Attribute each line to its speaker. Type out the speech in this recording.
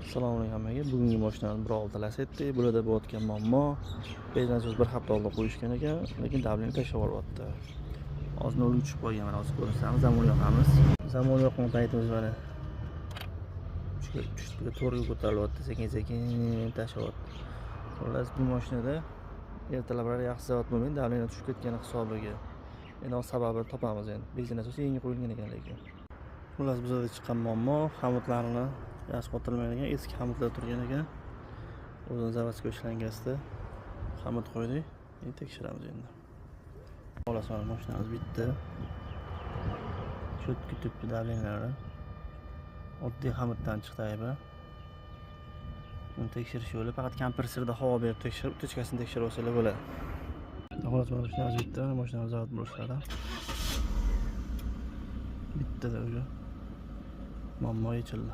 Speaker 1: Assalomu alaykum hammaga. Bugungi mashinani bir oldi Lasetti. Bularda bo'layotgan muammo: benzin nasos bir hafta oldin qo'yishgan ekan, lekin давление tashlab yuboryapti. Hozir nolga tushib qolgan, mana hozir ko'rsatamiz, zamon yoqamiz. Zamon yoqqan paytimiz mana uchga tushdi, to'rtga ko'tarilyapti, sekin-sekin tashlayapti. Xullas, bu mashinada ertalablar yaxshi zavod bo'lmaydi, давление tushib ketgani hisobiga. Endi hozir sababini topamiz endi. Benzin nasosi yangi qo'yilgan ekan lekin. Xullas, bizada chiqqan muammo хомут larini yaxshi qotirilmagan ekan, eski хомут lar turgan ekan. O'zini заводской шланга sida хомут qo'ydik. Endi tekshiramiz endi. Xullas, mana mashinamiz bitta. Чётко turibdi давления lari. Oddiy хомут dan chiqdi aybi. Buni tekshirish yo'li faqat kompressorda havo berib tekshirib, утечка sini tekshirib olsanglar bo'ladi. Xullas, mana mashinamiz bitta, mashinamiz zavod bo'lishlari. Bittada уже muammo yechildi.